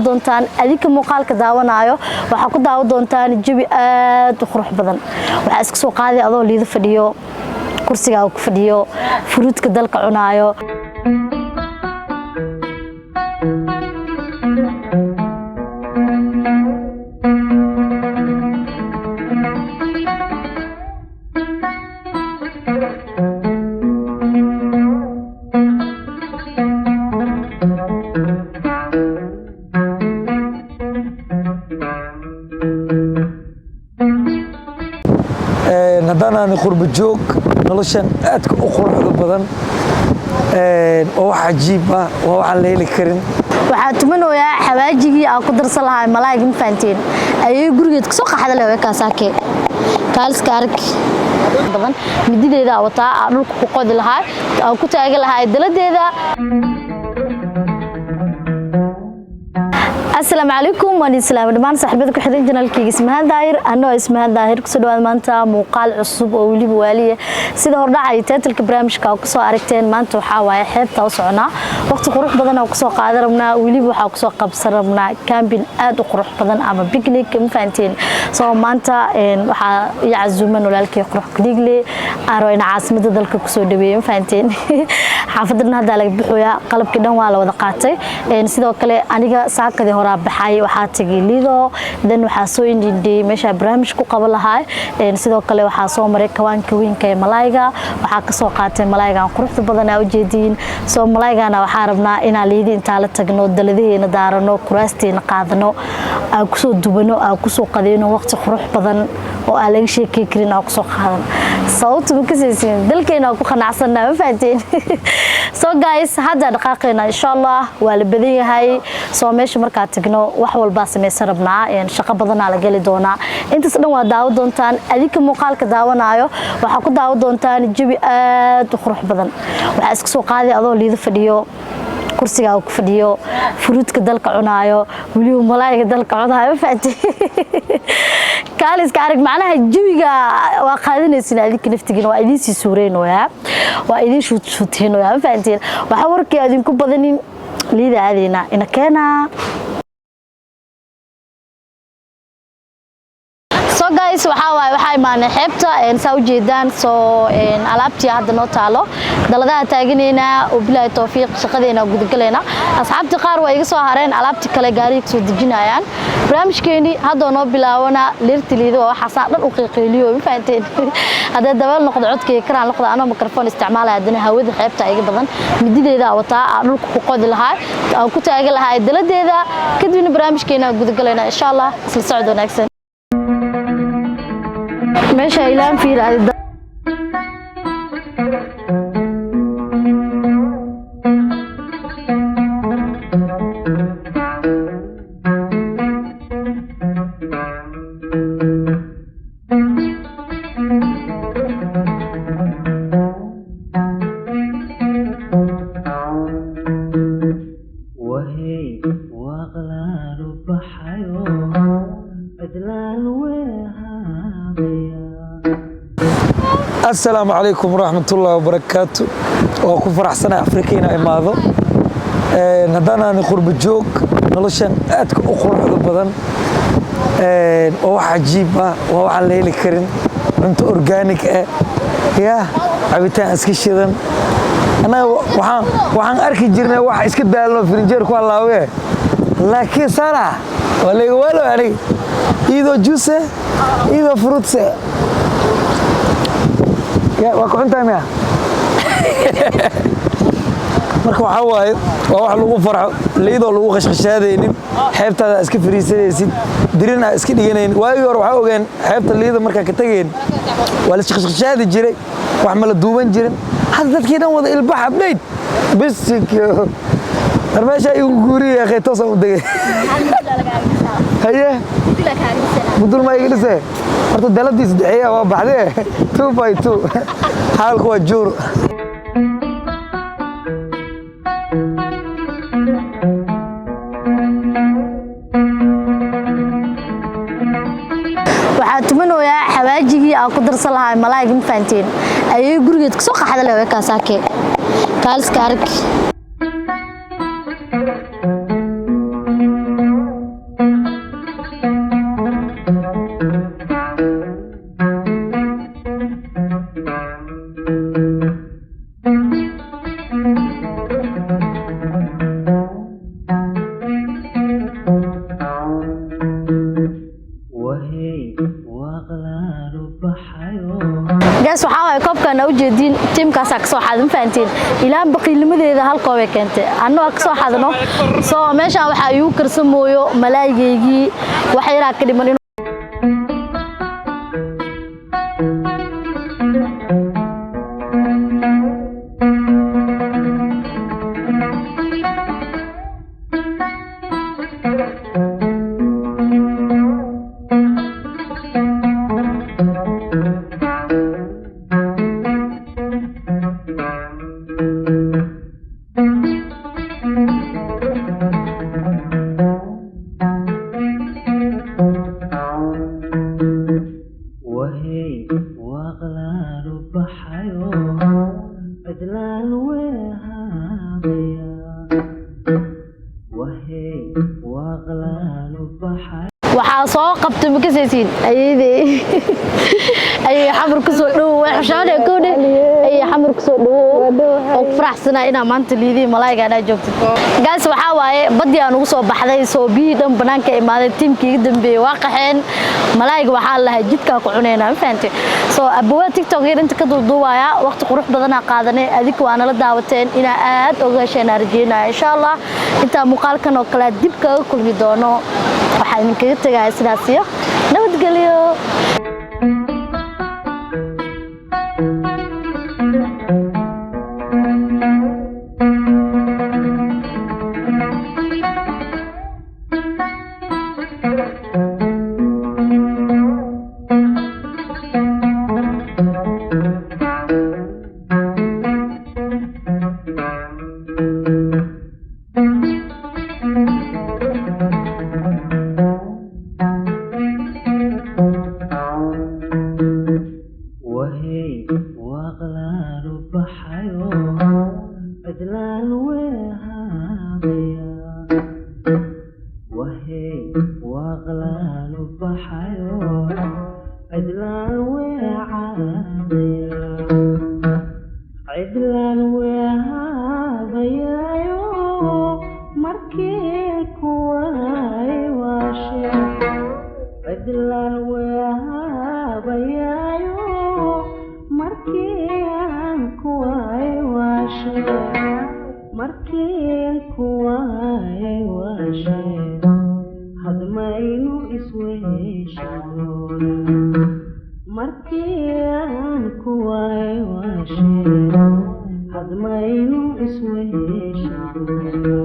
Doontaan adinka muuqaalka daawanaayo, waxaa ku daawan doontaan jawi aad u qurux badan. Waxaa iska soo qaaday adoo Liido fadhiyo, kursigaa ku fadhiyo, fruitka dalka cunaayo. Haddaan aani qurba joog, noloshan aadka u quruxda badan waa wax cajiib ah, waa waxaan la heli karin. Waxaa tumanayaa xawaajigii aan ku darsan lahaa malaayga, ma fahanteen? Ayay gurigeed kasoo qaxda leh kaasaake kaaliska arag badan. Midideeda wataa aan dhulka ku qodi lahaa, aan ku taagi lahaa daladeeda. Asalaamu calaykum, waan islaam dhammaan saaxiibada ku xiran channelkayga Ismahaan Daahir. Anoo Ismahaan Daahir, kusoo dhawaad maanta muuqaal cusub oo weliba waaliya. Sida hordhaca iyo titleka barnaamijka oo kusoo aragteen, maanta waxaa waaye xeebta u soconaa. Waqti qurux badan oo kusoo qaadan rabnaa, weliba waxaa kusoo qabsan rabnaa camping aad u qurux badan ama picnic, ma fahanteen? Soo maanta waxaa ii casuuman walaalkay Qurux Kudhiigle, aan rabo in caasimada dalka kusoo dhaweeyo, ma fahanteen? Xaafaddan hadda laga bixoyaa, qalabkii dhan waa la wada qaatay. Sidoo kale aniga saakadii horaa baxay, waxaa tagay Lido, dan waxaa soo indhindhiyey meesha barnaamij ku qaban lahaa. Sidoo kale waxaa soo maray kawaanka weynka ee malaayga, waxaa kasoo qaatay malaaygan quruxda badan aa ujeediin. Soo malaaygana waxaa rabnaa inaan Liidi intaa la tagno, daladaheena daarano, kuraasteena qaadano, aan kusoo dubano, aan kusoo qadeyno, waqti qurux badan oo aan laga sheekey karin aan kusoo qaadan. Sababta ma kasaysiin? Dalkeena ku qanacsanaa, ma fahanteen? So guys, hadda dhaqaaqeyna insha Allah. Waa la badan yahay. Soo meesha markaa tagno wax walbaa samaysan rabnaa, shaqo badanaa la geli doonaa. Intaas dhan waa daawo doontaan. Adinka muuqaalka daawanaayo, waxaa ku daawo doontaan jawi aad u qurux badan. Waxaa iska soo qaaday adoo Liido fadhiyo, kursigaa ku fadhiyo, fruitka dalka cunaayo, weliba malaayga dalka cunaayo, ma fahanteen? Kaaliska arag, macnaha jawiga waa qaadanaysin adinka naftigiina, waa idiin sii suureynoyaa, waa idiin shuutshuteynoyaa, ma fahanteen? Waxaa warkii idinku badanin, Liida aadeyna ina keenaa. So guys, waxaa waaye waxaa imaanay xeebta, saa ujeedaan. Soo alaabtii hadda noo taalo, daladaha taaganaynaa oo bilaahi towfiiq, shaqadeena gudagalaynaa. Asxaabtii qaar waa iga soo hareen, alaabtii kale gaariga kasoo dejinayaan. Barnaamijkeeni hadda noo bilaawana. Liirti Liida waa waxaasaa dhan u qiiqiiliyo, ma fahanteen? Haddee dabeel noqdo, codkayga karaan noqdo, anoo mikrofon isticmaalaya, haddana hawada xeebta iga badan. Midideeda wataa aan dhulka ku qodi lahaa, aan ku taagi lahaa daladeeda, kadibna barnaamijkeena gudagalaynaa insha Allah. Isla socod wanaagsan. Meesha ilaan fiir. Wahey, waaqlaanu baxayo, cidlaan wehaadaya. Assalaamu calaykum waraxmatullaahi wabarakaatu. Waa ku faraxsanahay Afrika inaa imaado. Haddaan aani qurba joog, noloshan aadka u quruxda badan waa wax cajiib ah, waa waxaan la heli karin. Cunto organic ah, ya cabitaan iska shidan. Annaga waxaan arki jirnay wax iska daalno, firinjeer ku hallaawe, laakiin sana waa layga waalo aniga, iyadoo juice, iyadoo fruits. Ya waa ku cuntahay miya? Marka waxaa waaye waa wax lagu farxo, Liidoo lagu qashqashaadaynin, xeebtaada iska fariisanaysid, dirin aa iska dhiganaynin. Waagii hore waxaa ogeen xeebta Liida markaa ka tagayn waa la isqashqashaadi jiray, wax ma la duuban jirin. Hadda dadkii dhan wada ilbax update bisik. War meesha igu guuriya akhay, toosaan u degay. Haye, mudul ma iga dhisee? Horta daladii saddexeeya waa baxdee, 2 by 2, xaalku waa juur. Waxaa tumanayaa xawaajigii aan ku darsan lahaa malaayga, ma fahanteen? Ayay gurigeed kasoo qaxda leh kaasaake kaaliska arag. Malaayga ujeediin tiimkaasaa kasoo xaaday, ma fahantiin? Ilaan baqiilnimadeeda hal koobay keentay, anna waa kasoo xadno. Soo meeshaan waxaa iigu karsamooyo malaaygaygii, wax yaraa ka dhiman. Wahey, waaqlaanu baxayo, cidlaan wehaabaya. Wahey, waaqlaanu baxayo. Waxaa soo qabtay, ma kasaysiin, ayeydey. Ayay Xamar kusoo dhowow, way xushaanay kowdhe. Ayay Xamar kusoo dhowow oo ku faraxsanaa inaa maanta liidii malaayga anaa joogtid. Gaas waxaa waaye badii aan ugu soo baxday, soo biyihii dhan banaanka imaaday. Tiimkii iga dambeeyey waa qaxeen. Malaayga waxaa lahay jidkaa ku cunaynaa, ma fahantay? Soo abawaa TikTok yar inta ka duuduubaya. Waqti qurux badanaa qaadanay, adika waa nala daawateen, inaa aad oga hesheen aan rajeynaya, insha Allah. Intaa muuqaalkan oo kale dib kaga kulmi doono, waxaa idinkaga tegaya sidaas iyo nabadgelyo. Wahey, waaqlaanu baxayo, cidlaan wehaabaya. Wahey, waaqlaanu baxayo, cidlaan weecaadaya, cidlaan weehaabayayo. Markii kuwaay waashe, cidlaan weehaabayayo. Markii aan kuwaay waashe, markii aan kuwaay waashe, hadmaynu isweeshadoona. Markii aan kuwaay waashe, hadmaynu isweeshadoona.